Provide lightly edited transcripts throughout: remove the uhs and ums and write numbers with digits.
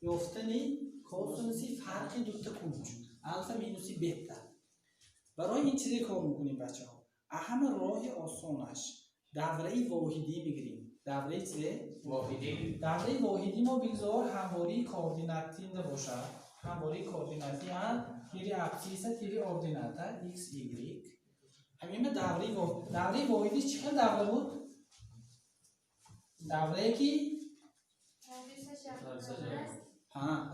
Ёфтани косинуси фарқи дута кунҷ алфа минуси бета. Барои ин чизе кор мекунем, бачаҳо. Ҳама роҳи осонаш давраи воҳидӣ мегирем. Давраи чизе? Воҳидӣ. Давраи воҳидӣ мо бигзор ҳамвории координатинда бошад. Ҳамвории координатӣ тири абсциса, тири ордината x, y. Ҳамин давраи воҳидӣ чӣ хел давра буд? Даврае ки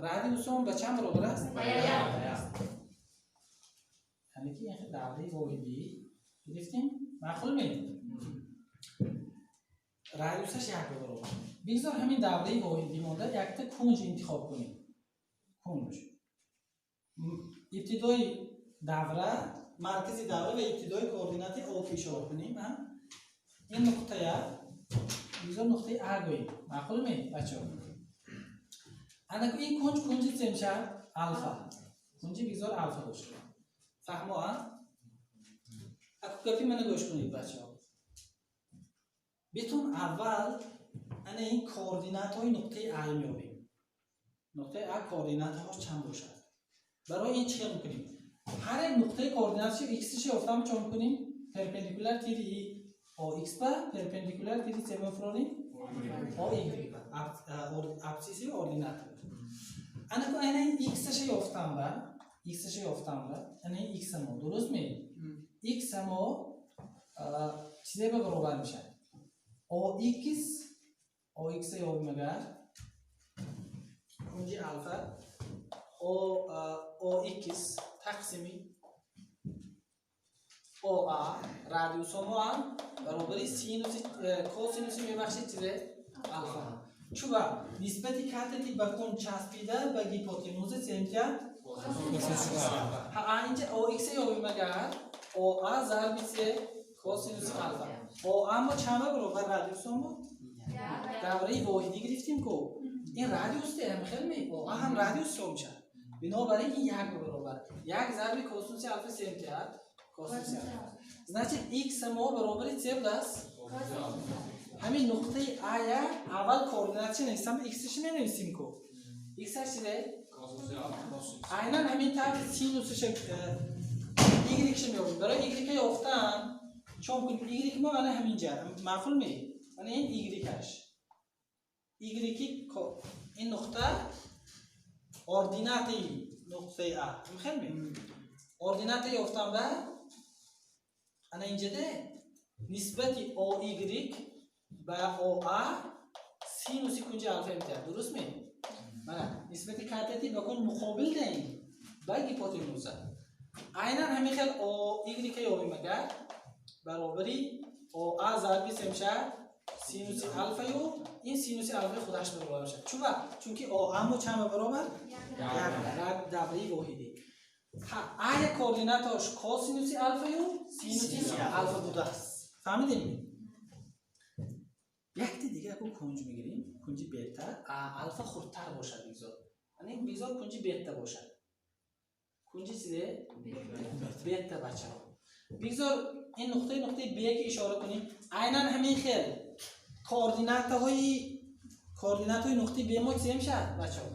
радиусон ба чанд баробар аст? Ба як. Яъне ки ин давраи воҳидӣ гирифтем. Маъқул ме? Радиусаш як баробар. Бигзор ҳамин давраи воҳидӣ монда якта кунҷ интихоб кунем. Кунҷ. Ибтидои давра, маркази давра ва ибтидои координати О ки ишора кунем. Ин нуқтая бигзор нуқтаи А гӯем. Маъқул ме, бачаҳо? Анаку ин кунҷ кунҷи че мешавад? Алфа. Кунҷи бигзор алфа бошад. Фаҳмо, а? Аку гапи мана гӯш кунед, бачаҳо. Битун аввал ана ин координатҳои нуқтаи А меёбем. Нуқтаи А координатаҳош чанд бошад? Барои ин чӣ хел мекунем? Ҳар як нуқтаи координаташи x-ши ёфтам чо мекунем? Перпендикуляр тири OX ба перпендикуляр тири се мефурорем? OY ба. Абсциси ордината. Анаку ана ин x-ша ёфтам ба, x-ша ёфтам ба, ана ин x мо, дуруст ме? X мо чизе ба баробар мешавад? OX, OX ёбем агар кунҷи алфа OX тақсими OA радиусомо баробари синуси косинуси, мебахшед, чизе алфа. Чуба нисбати катети ба кунҷ часпида ба гипотенуза семтя. Ҳа, инҷа OX ёбем агар OA зарби се косинуси алфа. OA мо чанд баробар радиусомо? Давраи воҳидӣ гирифтем ку. Ин радиус те ҳам хел ме? OA ҳам радиус ҳисоб мешавад. Бинобар ин як баробар. Як зарби косинуси алфа семтя косинуси алфа. Значит, x мо баробари се будааст? Ҳамин нуқтаи А я аввал координаташи нависам, x-ши менависем ку. X-аш чизе? Айнан ҳамин тавр синусиша, y-ша меёбем. Барои y ёфтан чон кунем? Y мо ана ҳаминҷа. Маъқул ме? Ана ин y-аш. Y ин нуқта ординати нуқтаи А. Хел ме? Ордината ёфтан ба ана инҷаде нисбати OY ба OA синуси кунҷи алфа метиҳад. Дуруст ме? Мана нисбати катети ба кунҷ муқобил даин ба гипотенуза. Айнан ҳамин хел OY ёбем агар баробари OA зарби се мешавад синуси алфаю ин синуси алфаи худаш баробар мешавад. Чуба? Чунки OA мо чанд баробар? Як давраи воҳидӣ. Ҳа, А я координаташ косинуси алфаю синуси алфа будааст. Фаҳмидем? Якти дига яку кунҷ мегирем, кунҷи бета, а алфа хурдтар бошад бигзор. Яъне бигзор кунҷи бета бошад. Кунҷи чизе? Бета, бачаҳо. Бигзор ин нуқтаи Б ки ишора кунем, айнан ҳамин хел координатаҳои нуқтаи Б мо чизе мешавад, бачаҳо?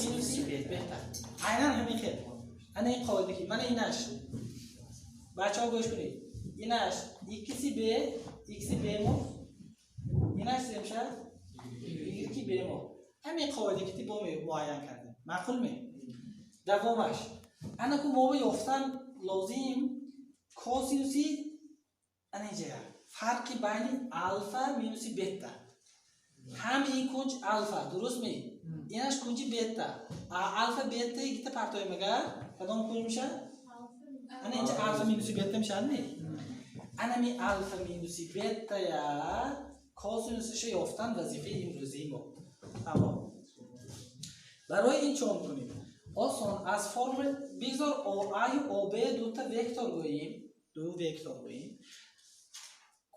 Синуси бета. Айнан ҳамин хел. Ана ин қоида ки мана инаш. Бачаҳо, гӯш кунед. Инаш x б, x б мо. Инаш чизе мешавад? Y б мо. Ҳамин қоида ки бо муайян кардем. Маъқул ме? Давомаш. Ана ку мо ёфтан лозим косинуси ана инҷа фарқи байни алфа минуси бета. Ҳам ин кунҷ алфа, дуруст ме? Инаш кунҷи бета. А алфа бета гита партоем агар кадом кунҷ мешавад? Ана инҷа алфа минуси бета мешавад, не? Ана ми алфа минуси бетая косинусиша ёфтан вазифаи имрӯзии мо. Тамом. Барои ин чон кунем? Осон, аз формул бигзор ОА-ю ОБ дута вектор гӯем, ду вектор гӯем.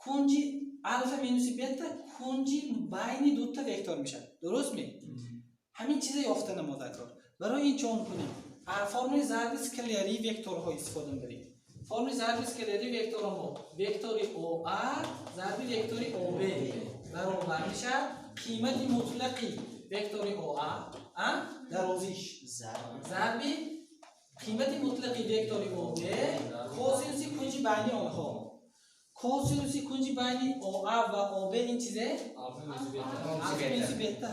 Кунҷи алфа минуси бета кунҷи байни дута вектор мешавад. Дуруст ме? Ҳамин чиза ёфта намода кор. Барои ин чон кунем? Формули зарби скалярии векторҳо истифода мебарем. Формули зарби скалярии векторҳо мо вектори ОА зарби вектори ОБ баробар мешавад. Қимати мутлақи вектори ОА, а дарозиш, зарби қимати мутлақи вектори ОБ косинуси кунҷи байни онҳо. Косинуси кунҷи байни ОА ва ОБ ин чизе? Алфа минуси бета. Алфа минуси бета.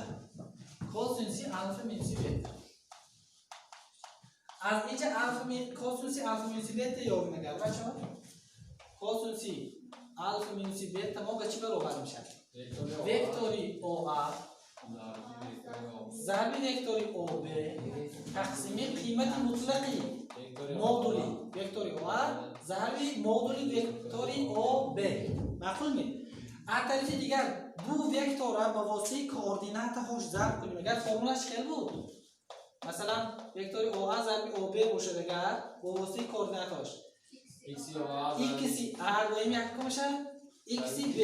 Косинуси алфа минуси бета. Аз инҷа косинуси алфа минуси бета ёбем агар, бачаҳо. Косинуси алфа минуси бета мо ба чӣ баробар мешавад? Вектори ОА зарби вектори ОБ тақсими қимати мутлақи модули вектори ОА зарби модули вектори ОБ. Маъқул ме? Аз тарафи дигар ду вектора ба воситаи координатаҳош зарб кунем. Агар формулаш хел буд, масалан, вектори ОА зарби ОБ бошад, агар бо воситаи координатаҳош икси А гоем якум мешавад, икси Б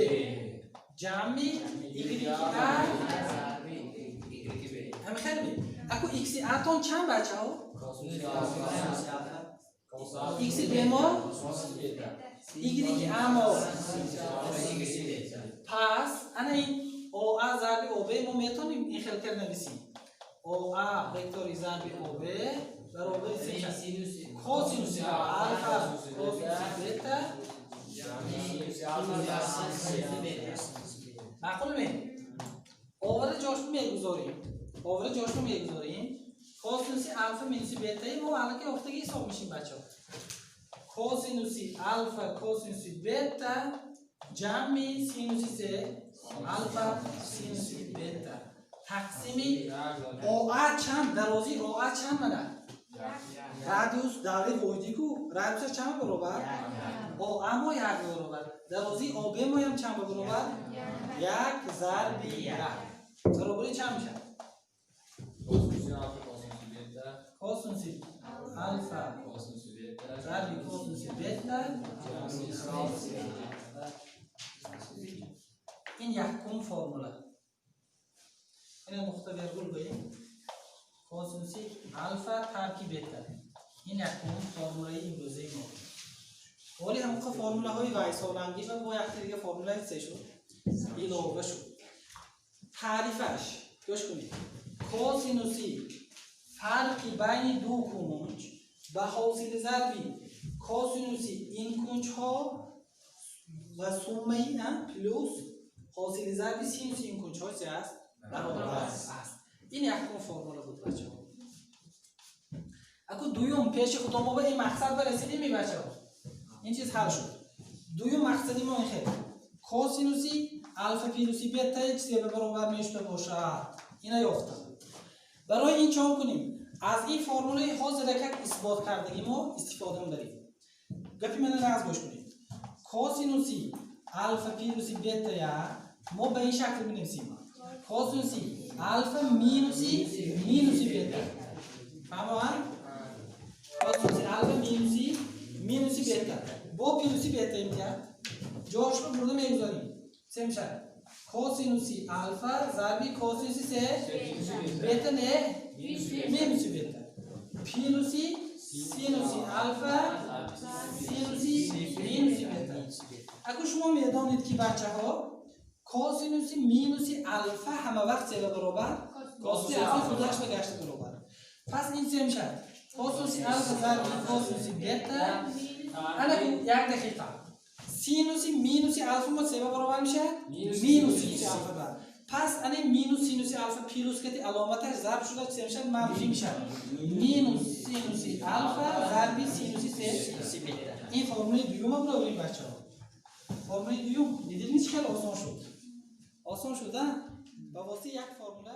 ҷамъи Y А ҳами хел ме? Аку икси А-тон чанд, бачаҳо? Икси Б мо, Y А мо. Пас ана ин ОА зарби ОБ мо метавонем ин хел кар нависем: ОА вектори зарби ОБ баробари се мешавад? Косинуси алфа косинуси бета. Маъқул ме? Овара ҷошбу мегузорем, овара ҷошбу мегузорем. Косинуси алфа минуси бетаи мо аллакай ёфтагӣ ҳисоб мешим, бачаҳо. Косинуси алфа косинуси бета ҷамъи синуси се алфа синуси бета тақсими ОА чанд? Дарозии ОА чанд мана? Радиус давраи воҳидӣ ку, радиусаш чанд баробар? ОА мо як баробар. Дарозии ОБ моям чанд баробар? Як зарби як. Баробари чанд мешавад? Косинуси алфа зарби косинуси бета. Ин якум формула. Ина нуқта вергул гӯем. Косинуси алфа тарки бета. Ин якум формулаи имрӯзаи мо. Ҳоли ҳамоқа формулаҳои вайсолангӣ ва бо якта дига формулаи се шуд, илова шуд. Таърифаш гӯш кунед. Косинуси фарқи байни ду кунҷ ба ҳосили зарби косинуси ин кунҷҳо ва суммаи плюс ҳосили зарби синуси ин кунҷҳо чи аст? Баробар аст. Ин якум формула буд, бачаҳо. Аку дуюм пеши худо мо ба ин мақсад барасидем, бачаҳо. Ин чиз ҳал шуд. Дуюм мақсади мо ин хел: косинуси алфа плюси бета чизе ба баробар мешуда бошад. Ина ёфтам. Барои ин чон кунем? Аз ин формулаи ҳозира как исбот кардагӣ мо истифода мебарем. Гапи мана нағз гӯш кунед. Косинуси алфа плюси бетая мо ба ин шакл менависем: косинуси алфа минуси бета. Фаҳмоанд? Косинуси алфа минуси бета бо плюси бета имтиҳад ҷошро бурда мегузорем. Се мешавад косинуси алфа зарби косинуси се бета, не, минуси бета, плюси синуси алфа синуси минуси бета. Аку шумо медонед ки, бачаҳо, косинуси минуси алфа ҳама вақт сева баробар? Косинуси алфа худаш ба гашта баробар. Пас ин се мешавад косинуси алфа зарби косинуси бета. Ана як дақиқа. Синуси минуси алфа мо сева баробар мешавад? Минус синуси алфа ба. Пас ана минус синуси алфа плюс кати аломаташ зарб шуда се мешавад? Манфӣ мешавад. Минус синуси алфа зарби синуси се. Ин формулаи дуюма бароварем, бачаҳо. Формулаи дуюм дидед, чӣ хеле осон шуд? Осон шуд, а? Ба воситаи як формула.